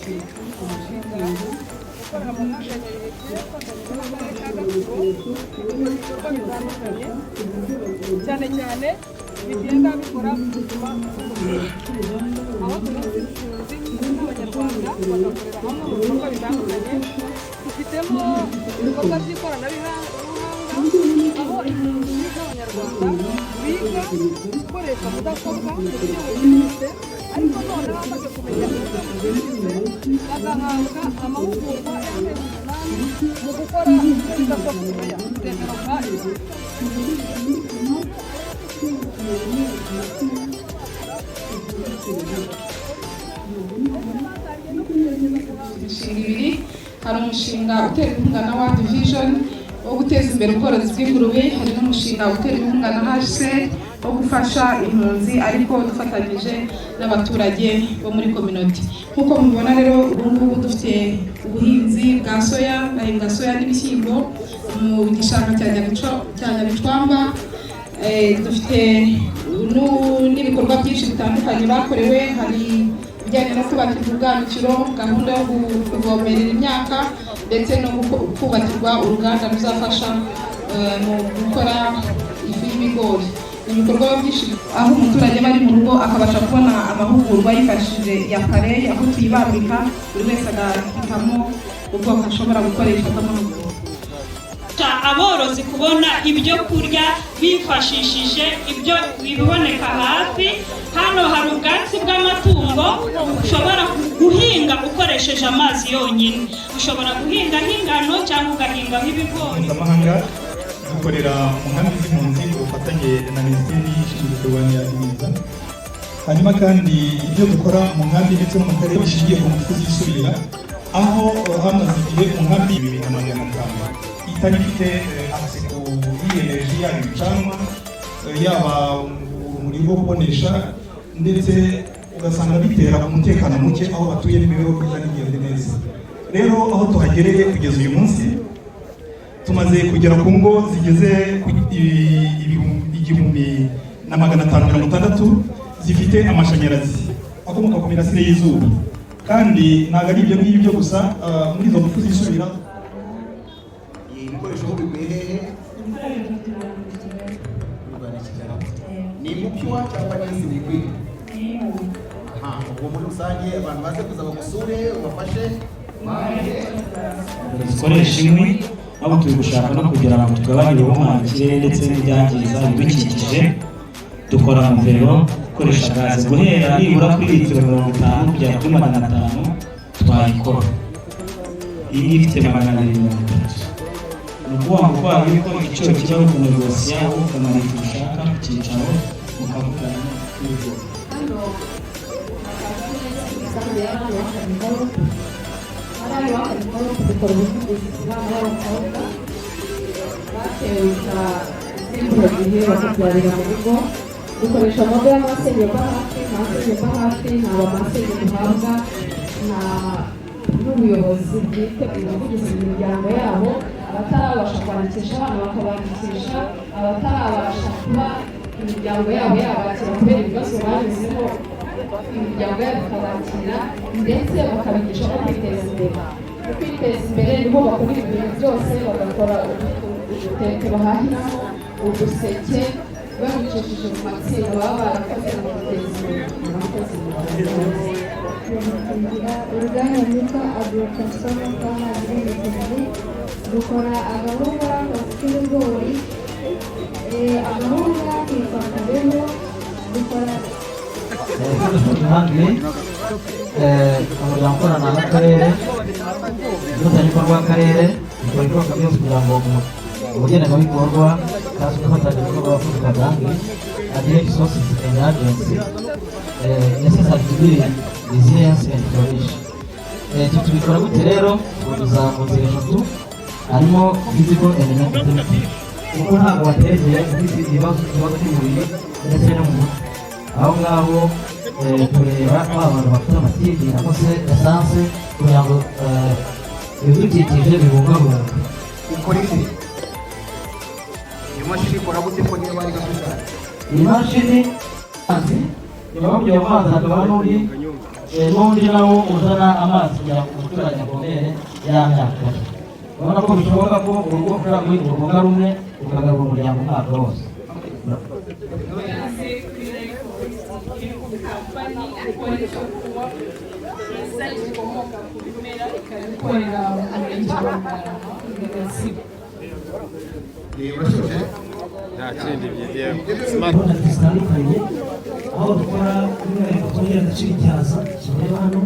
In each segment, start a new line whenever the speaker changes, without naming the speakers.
Umushinga ukorera mu nkambi ya Nyabihu, ufatanyije n'akarere ka Gatsibo, mu bikorwa bitandukanye, cyane cyane bigenda bikora ku buzima bw'umubiri, aho duhuza impunzi n'Abanyarwanda bagakorera hamwe mu bikorwa bitandukanye. Dufitemo ibikorwa by'ikoranabuhanga, aho impunzi n'Abanyarwanda biga gukoresha mudasobwa mu buryo buciriritse, ariko noneho bamaze kumenya uburyo buciriritse bagahabwa amahugurwa y'amezi 8 mu gukora icyo bita software developa.
Imishinga ibiri: hari umushinga uterwa inkunga na World Vision wo guteza imbere ubworozi bw'ingurube, hari n'umushinga uterwa inkunga na HCR wo gufasha impunzi, ariko dufatanyije n'abaturage bo muri community. Nk'uko mubibona rero, ubu ngubu dufite ubuhinzi bwa soya, bahinga soya n'ibishyimbo mu gishanga cya Nyabicwamba. Dufite n'ibikorwa byinshi bitandukanye bakorewe. Hari ibijyanye no kubakirwa ubwanikiro, gahunda yo kuvomerera imyaka, ndetse no kubakirwa uruganda ruzafasha mu gukora ifu y'ibigori. Ni ibikorwa byinshi aho umuturage aba ari mu rugo akabasha kubona amahugurwa yifashishije ya appareil, aho tuyibambika, buri wese agahitamo ubwoko ashobora gukoresha bw'amahugurwa.
Aborozi kubona ibyo kurya bifashishije ibyo biboneka hafi. Hano hari ubwatsi bw'amatungo ushobora guhinga ukoresheje amazi yonyine. Ushobora guhingaho ingano cyangwa ugahingaho ibigori.
Mpuzamahanga dukorera mu nkambi z'impunzi ku bufatanye na Minisiteri ishinzwe kurwanya ibiza. Hanyuma kandi ibyo dukora mu nkambi ndetse no mu karere bishingiye ku ngufu zisubira, aho hamaze igihe mu nkambi 2500 itari ifite accès kuri énergie, yaba ibicanwa, yaba urumuri rwo kubonesha, ndetse ugasanga bitera umutekano muke aho batuye n'imibereho myiza n'igende neza. Rero aho tuhagereye kugeza uyu munsi, tumaze kugera ku ngo zigeze ku 1560 zifite amashanyarazi akomoka ku mirasire y'izuba. Kandi ntabwo ari ibyo ngibyo gusa, muri izo ngufu zisubira.
Ibikoresho ho bikuye hehe? Bivana i Kigali. Ni imupywa cyangwa ni isi liquide? Aha, ubwo muri rusange abantu baze kuza bagusure, ubafashe.
Zikoresha inkwi, ahubwo turi gushaka no kugira ngo tugabanye ubuhumanya ikirere ndetse n'ibyangiza ibidukikije. Dukora amavero gukoresha gaze guhera nibura kuri litiro 50 kugera kuri 500 twayikora. Iyi ngiyi ifite 230. Ni ukuvuga ngo kubera yuko igiciro kibaho kunegosiya, wowe ukamara igihe ushaka ku cyicaro mukavugana n'ibyo.
Hano imisambi y'abana b'akabikoro, abana b'akabikoro, dukora ubuvugizi ku bana b'abakobwa batewe inda z'imburagihe bakabyarira mu rugo. Dukoresha model y'amasenge hafi, nta senge hafi, nta bamasenge duhabwa, nta n'ubuyobozi bwite. Ubuvugizi mu miryango yabo, abatarabasha kwandikisha abana bakabandikisha, abatarabasha kuba imiryango yabo yabakira kubera ibibazo banyuzemo, imiryango yabo ikabakira, ndetse bakabigisha no kwiteza imbere. Mu kwiteza imbere niho bakora ibintu byose, bagakora udutete bahahiramo, uduseke, babicishije mu matsinda baba barakoze mu kwiteza imbere. Murakoze.
Uruganda rwitwa Agrotransformer Farmers Limited dukora agahunga k'ibigori, agahunga kitwa Kabeho. Dukora
Hungary, umuryango ukorana n'akarere, umufatanyabikorwa w'akarere, dukora ibishoboka byose kugira ngo umugenerwabikorwa cyangwa se umufatanyabikorwa wa Africa Gangi agire resources and agency necessary to build resilience and flourish. Ibyo tubikora gute rero? Tubinyuza mu nzira eshatu, harimo physical and mental therapy, kuko ntabwo waterekeye ufite ikibazo cy'umubiri ndetse no mu mutwe. Aho ngaho tureba ba bantu bafite amativi cyangwa se essence kugira ngo ibidukikije bibungabungwe.
Ukora iki? Iyo mashini ikora gute, ko niba ari gato cyane?
Iyi mashini, amazi, nyuma yo kujya mu mazi hakaba n'undi. N'undi nawo uzana amazi kugira ngo umuturage avomere ya myaka ye. Urabona ko bishoboka ko urugo ushobora guhinga uruboga rumwe ukagaburira umuryango umwaka wose.
Ikaze kuri Life Holistic Company ikora icyo kunywa cyiza gikomoka ku bimera, ikaba ikorera mu murenge wa Ngarama muri Gatsibo.
Urashoje.
Nta kindi byigiyeho.
Product zitandukanye, aho dukora by'umwihariko twongera agaciro igihaza kireba hano.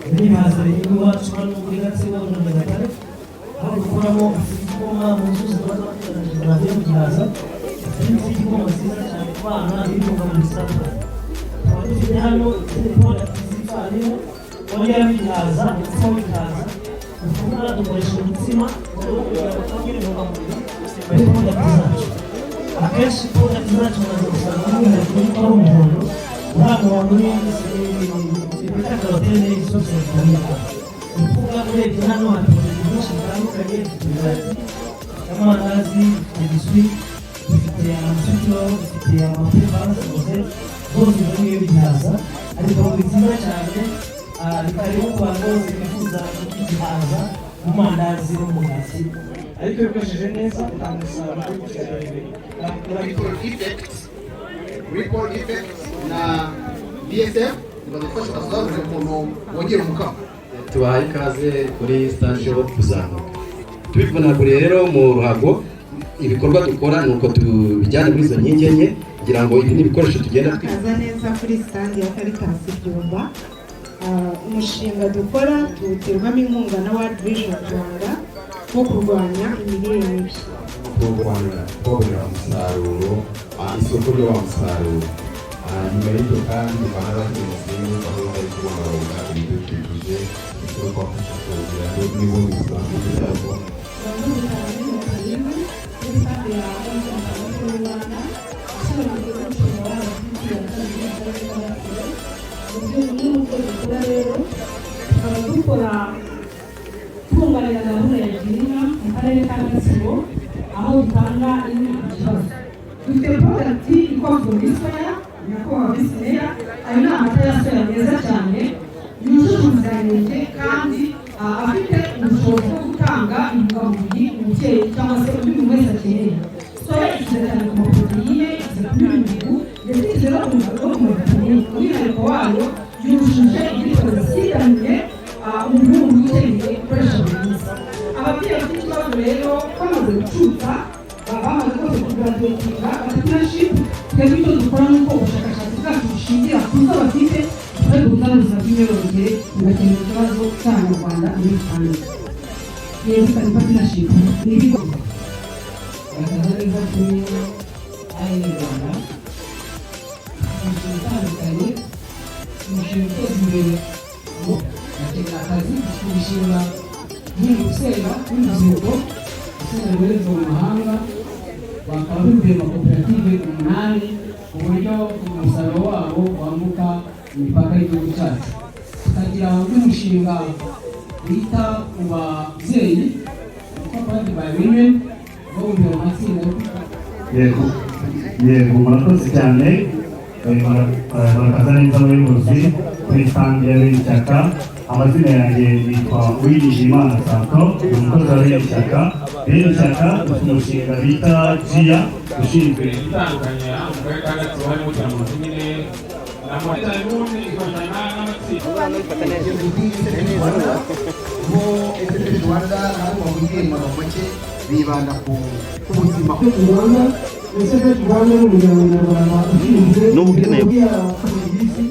Ibi ni ibihaza bihingwa iwacu hano muri Gatsibo na Nyagatare, aho dukuramo ifu y'igikoma mu nzuzi ziba zatoranyijwe zavuye mu gihaza. Ifu y'igikoma nziza cyane ku bana n'intungamubiri zitandukanye. Tukaba dufite hano izindi product z'ifarini bongeramo igihaza, umutsima w'igihaza. Ni ukuvuga dukoresha umutsima mu rwego rwo kugira ngo twongere intungamubiri muri product zacu. Akenshi product zacu mumaze gusanga umwihariko yuko ari umuhondo. Uriya muhondo ni bita carotène, isource ya vitamine A. Ni ukuvuga urebye hano hari produit nyinshi zitandukanye: dufite imigati y'amandazi, dufite biscuit, dufite amaswitiro, dufite amapepa zose zose zimwe ibihaza. Hari produit nziza cyane. Ni karibu ku bantu bose bifuza kurya igihaza mu mandazi no mu mugati, ariko iyo ukoresheje neza utanga umusaruro w'iterambere.
Ripple effect, ripple effect na BSF bagufasha basobanurira ukuntu wongera umukamo.
Tubahaye ikaze kuri stand yo kuzamuka. Tubivunaguriye rero mu ruhago, ibikorwa dukora ni uko tubijyana muri izo nkingi enye, kugira ngo ibi ni ibikoresho tugenda
Kaza neza kuri stand ya Caritas Byumba. Umushinga dukora tuwuterwamo inkunga na World Vision Rwanda wo kurwanya imirire mibi.
Kurwanya kubabonera umusaruro, isoko ryo wa musaruro. Nyuma y'ibyo kandi dukora n'abahinzi muri gahunda yo kubungabunga ibidukikije ndetse no kubafasha kugira n'ubundi buzima bwabo.
Murakoze cyane, ni karibu kuri stand ya Mukuru Rwanda ishinzwe umushinga wa RBC yatangiye mu karere ka Gatsibo. Mu byo bimwe mu byo dukora rero, tukaba dukora twunganira gahunda ya Girinka mu karere ka Gatsibo, aho dutanga inka ku kibazo. Dufite product ikozwe muri soya. Nyakubahwa visi meya, ayo ni amata ya soya meza cyane, yujuje ubuziranenge kandi afite ubushobozi bwo gutanga intungamubiri umubyeyi cyangwa se undi muntu wese akeneye. Soya ikize cyane ku maporoteyine, ikize ku myunyungugu, ndetse ikize no ku mavitamine. Umwihariko wayo, yujuje ibyitwa vitamine umubiri w'umuntu ukeneye gukoresha buri munsi. Ababyeyi bafite ikibazo rero, bamaze gucutsa, bamaze rwose kugraduatinga entrepreneurship, twebwe icyo dukora ni uko ubushakashatsi bwacu bushingira ku zo bafite, tukabihuza n'ubuzima bw'imyororokere, bigakemura ikibazo cy'Abanyarwanda muri rusange. Yego, partnership ni ibigo.
Bakaza neza kuri ayini Rwanda. Imishinga itandukanye, umushinga uteza imbere ngo bakenera akazi. Dufite imishinga y'urusenga w'urubyiruko, urusenda rwoherezwa mu mahanga, bakaba bibumbiye mu makoperative 8, ku buryo umusaruro wabo wambuka imipaka y'igihugu cyacu. Tukagira undi mushinga wita ku babyeyi witwa Pride by Women, babumbiye mu matsinda yo
Yego, murakoze cyane. Murakaza neza abayobozi kuri stand ya Bene Ishyaka. Amazina yanjye nitwa Uwiringiyimana Santo, ni umukozi wa Bene Ishyaka. Bene Ishyaka dufite umushinga bita Jiya ushinzwe
itandukanye hano mu karere ka Gatsibo, harimo Kiramuruzi nyine na cyane n'ubundi ikorana n'amatsinda.
Bo SFH Rwanda nabo bavugiye mu magambo make, bibanda ku buzima.
Rwanda, SFH Rwanda ni umuryango nyarwanda ushinzwe
N'ubukeneye.
Serivisi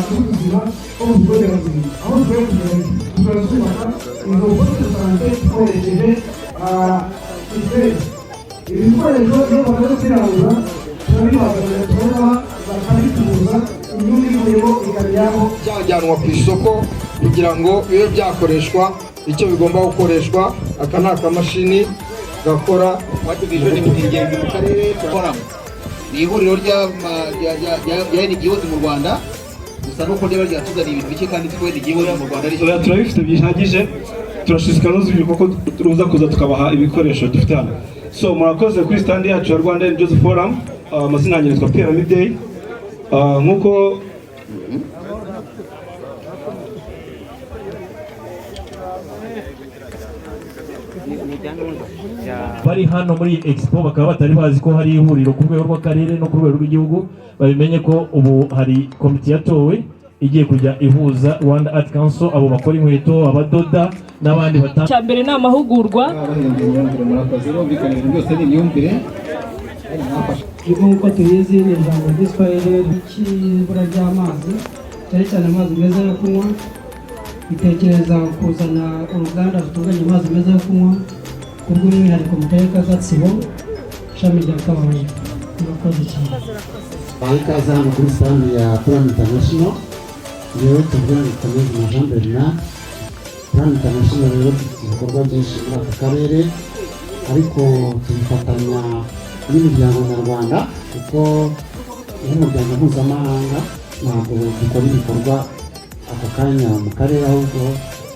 z'ubuzima bwo mu bigo nderabuzima, aho tugiye kugenda tukaba twubaka izo poste de santé dukoresheje ifeza. Ibi bikoresho iyo bamaze kubirangura turabibazanira, turabibaha, bakabicuruza, inyungu ivuyemo ikajyaho.
Byajyanwa ku isoko kugira ngo bibe byakoreshwa icyo bigomba gukoreshwa. Aka ni akamashini gakora.
World Vision ni ingenzi mu karere turakoramo, ni ihuriro rya NGOs mu Rwanda, gusa nuko riba ryatuzaniye ibintu bike kandi twe NGOs mu Rwanda ari
Oya, turabifite bihagije. Turashishikariza urubyiruko ko ruza kuza tukabaha ibikoresho dufite hano. So murakoze kuri stand yacu ya Rwanda NGOs Forum. Amazina yanjye yitwa Pierre Midday. Nk'uko
Bari hano muri iyi expo bakaba batari bazi ko hari ihuriro ku rwego rw'akarere no ku rwego rw'igihugu, babimenye ko ubu hari komite yatowe igiye kujya ihuza Rwanda Art Council, abo bakora inkweto, abadoda n'abandi batandukanye.
Icya mbere ni amahugurwa.
Bahindura imyumvire. Murakoze, birumvikana, ibintu byose ni imyumvire.
Nk'uko tubizi, ni ijambo ry'Igiswahili ry'ibura ry'amazi, cyane cyane amazi meza yo kunywa. Bitekereza kuzana uruganda rutunganya amazi meza yo kunywa ku bw'umwihariko mu karere ka Gatsibo, ishami rya Kabarondo. Murakoze cyane.
Baha ikaze hano kuri stand ya Plan International. Rero tuvuga ngo Kanezima Jean Bernard. Plan International rero dufite ibikorwa byinshi muri aka karere, ariko tubifatanya n'imiryango nyarwanda, kuko nk'umuryango mpuzamahanga ntabwo dukora ibikorwa ako kanya mu karere, ahubwo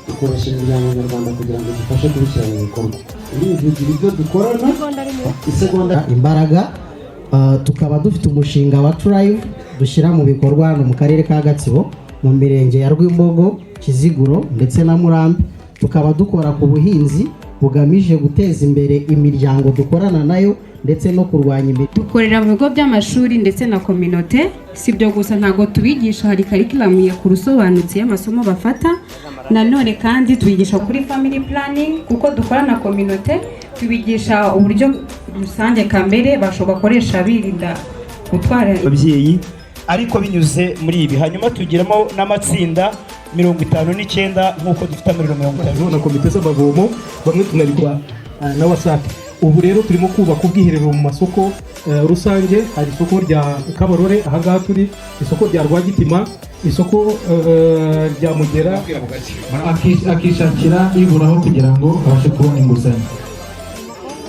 dukoresha imiryango nyarwanda kugira ngo idufashe kubishyira mu bikorwa. Urivugira ibyo dukorana isegonda.
Imbaraga. Tukaba dufite umushinga wa Thrive dushyira mu bikorwa hano mu karere ka Gatsibo, mu mirenge ya Rwimbogo, Kiziguro ndetse na Murambi. Tukaba dukora ku buhinzi bugamije guteza imbere imiryango dukorana nayo ndetse no kurwanya imirire.
Dukorera mu bigo by'amashuri ndetse na kominote. Si ibyo gusa, ntabwo tubigisha, hari curriculum ya kurusobanutse y'amasomo bafata. Nanone kandi tubigisha kuri family planning, kuko dukora na kominote, tubigisha uburyo rusange kamere bashobora bakoresha birinda gutwara.
Ababyeyi, ariko binyuze muri ibi, hanyuma tugiramo n'amatsinda 59 nk'uko dufite amariro 50.
Na komite z'amavomo bamwe tunabikora na WASAC. Ubu rero turimo kubaka ubwiherero mu masoko rusange. Hari isoko rya Kabarore ahangaha turi, isoko rya Rwagitima, isoko rya Mugera.
Akishakira iburaho kugira ngo abashe kubona inguzanyo.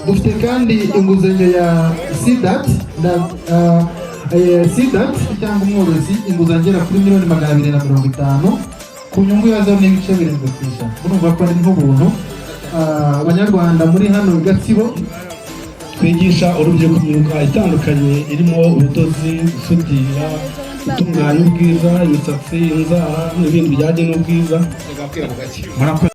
Dufite kandi inguzanyo ya CDAT na CDAT cyangwa umworozi, inguzanyo igera kuri miliyoni 250 ku nyungu ya 0.7%. Murumva ko ari nk'ubuntu. Abanyarwanda muri hano i Gatsibo.
Twigisha urubyiruko imyuga itandukanye irimo ubudozi, gusudira, gutunganya ubwiza, imisatsi, inzara n'ibindi bijyanye n'ubwiza.
Murakoze.